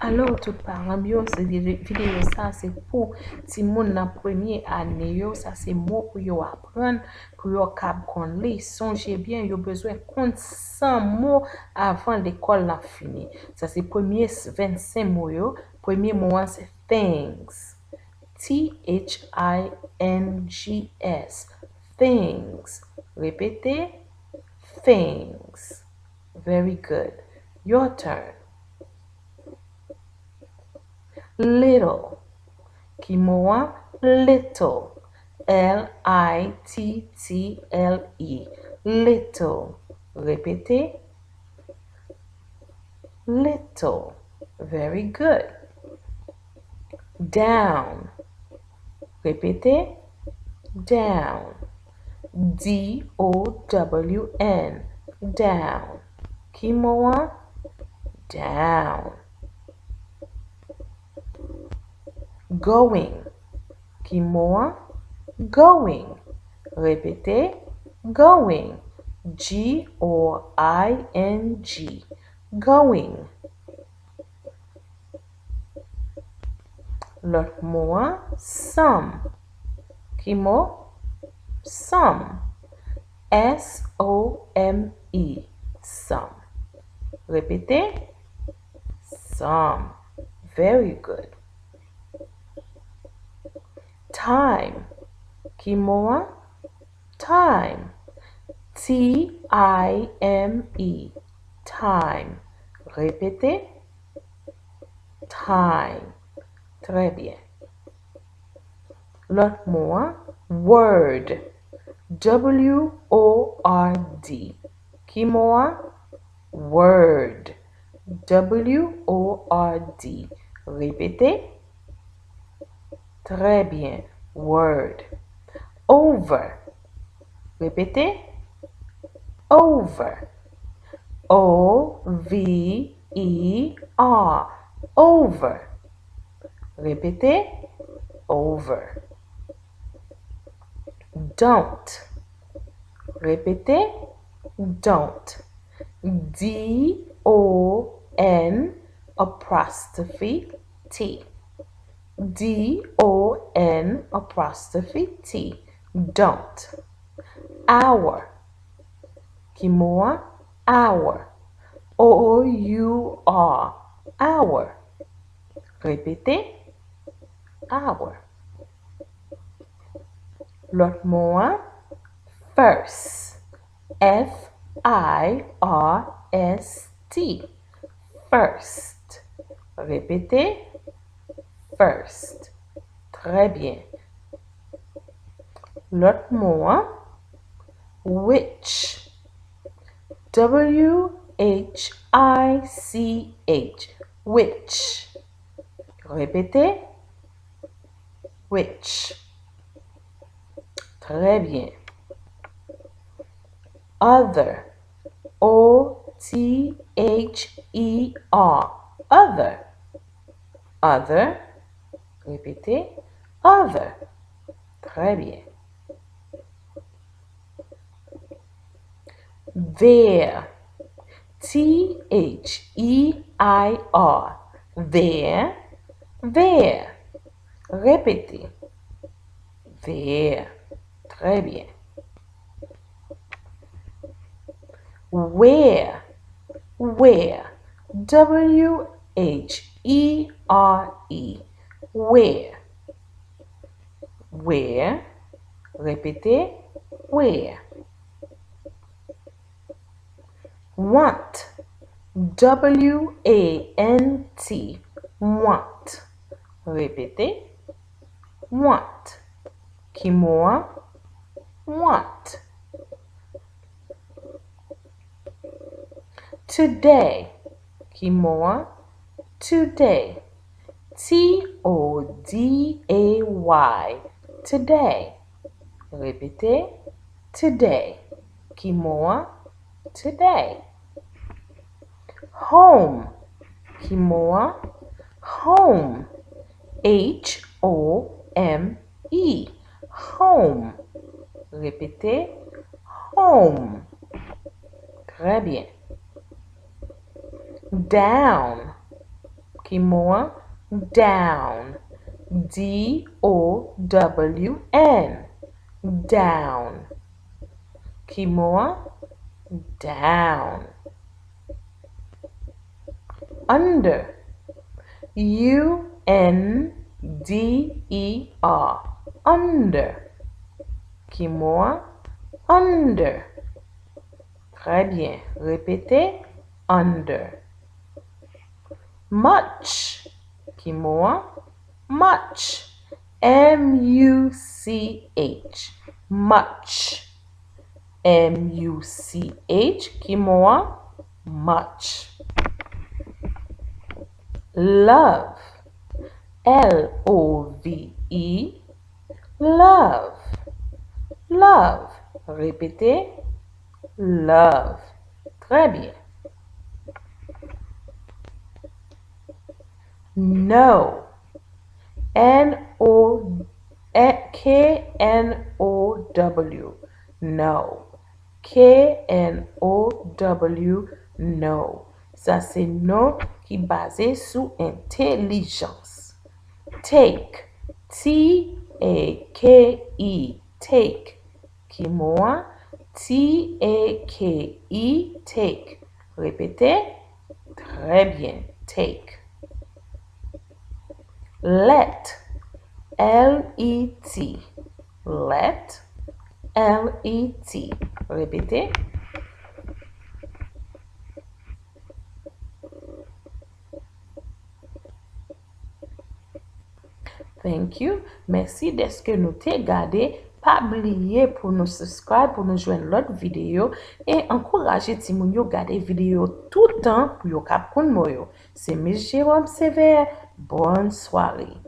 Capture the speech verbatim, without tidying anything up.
Alò, tout paran m yo, se vide-, videyo sa se pou timoun nan premye ane yo. Sa se mo pou yo aprann, pou yo kab konn li. Sonje byen, yo bezwen konn san mo avan lekòl la fini. Sa se premye s-, vennsenk mo yo. Premye mo an se things. T H I N G S. Things. Repete. Things. Very good. Your turn. Little. Ki mo an? Little. L I T T L E. Little. Repete. Little. Very good. Down. Repete. Down. D O W N. Down. Ki mo an? Down. Going. Ki mo an? Going. Repete. Going. G O I N G. Going. Lòt mo an, some. Ki mo? Some. S O M E. Some. Repete. Some. Very good. Time. Ki mo an? Time. T I M E. Time. Repete. Time. Trè byen. Lòt mo an, word. W O R D. Ki mo an? Word. W O R D. Repete. Trè byen. Word. Over. Repete. Over. O V E R. Over. Repete. Over. Don't. Repete. Don't. D O N apostrophe T. D O N apostrophe T. Don't. Our. Ki mo an? Our. O U R. Our. Repete. Our. Lòt mo an, first. F I R S T. First. Repete. First. Trè byen. Lòt mo an, which. W H I C H. Which. Repete. Which. Trè byen. Other. O T H E R. Other. Other. Repete. Other. Trè byen. Their. T H E I R. Their. Their. Repete. Their. Trè byen. Where. Where. W H E R E. Where. Where. Repete. Where. Want. W A N T. Want. Repete. Want. Ki mo an? Want. Today. Ki mo an? Today. T O D A Y. Today. Repete. Today. Ki mo an? Today. Home. Ki mo an? Home. H O M E. Home. Repete. Home. Trè byen. Down. Ki mo an? Down. D O W N. Down. Ki mo an? Down. Under. U N D E R. Under. Ki mo an? Under. Trè byen. Repete. Under. Much. Ki mo an? Much. M U C H. Much. M U C H. Ki mo an? Much. Love. L O V E. Love. Love. Repete. Love. Trè byen. Know. N O, K N O W. Know. K N O W, know. Sa se non ki baze sou entèlijans. Take. T A K E. Take. Ki mo an? T A K E, take. Repete. Trè byen. Take. Let. L E T. Let. L E T. Repete. Thank you. Mèsi dèske nou te gade. Pa bliye pou nou subscribe pou nou jwenn lòt videyo e ankouraje timoun yo gade videyo toutan pou yo ka konn mo yo. Se Miss Jérôme Sévère. Bòn sware.